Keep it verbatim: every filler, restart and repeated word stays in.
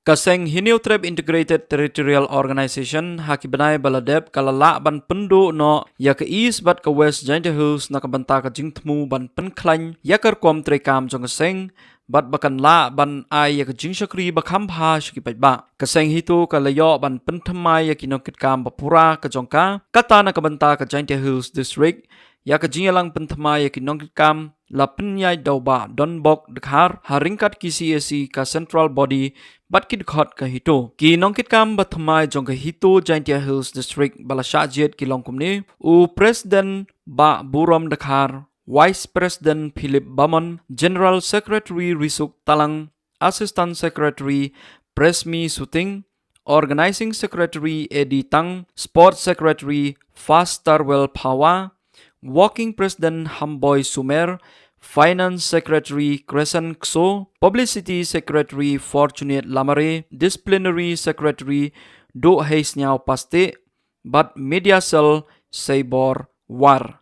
Ka seng Hynñiewtrep Integrated Territorial Organization ha ki bnai ba la dep ka la lah ban pynduh noh ïa ka East bad ka West Jaintia Hills na ka bynta ka jingthmu ban pynkhlaiñ ïa ka rukom treikam jong ka seng bad ba kan lah ban ai ïa ka jingshakri ba kham bha sha ki paidbah. Ka seng HITO ka la ïoh ban pynthymmai ïa ki nongkitkam ba pura ka jong ka, kata na ka bynta ka Jaintia Hills District, ïa ka jingïalang pynthymmai ïa ki nongkitkam la pynïaid da u Bah Donbok Dkhar ha ryngkat ki CAC ka Central Body bad ki dkhot ka HITO. Ki nongkitkam ba thymmai jong ka HITO Jaintia Hills District ba la shah jied ki long kumne: u President Bah Burom Dkhar, Vice President Philip Bamon, General Secretary Risuk Talang, Assistant Secretary Presmi Suting, Organizing Secretary Eddie Tang, Sports Secretary Fastarwell Phawa, Working President Hamboi Sumer, Finance Secretary Crescent Kso, Publicity Secretary Fortunate Lamare, Disciplinary Secretary Dohei Sniaw Paste, bad Media Cell Seibor War.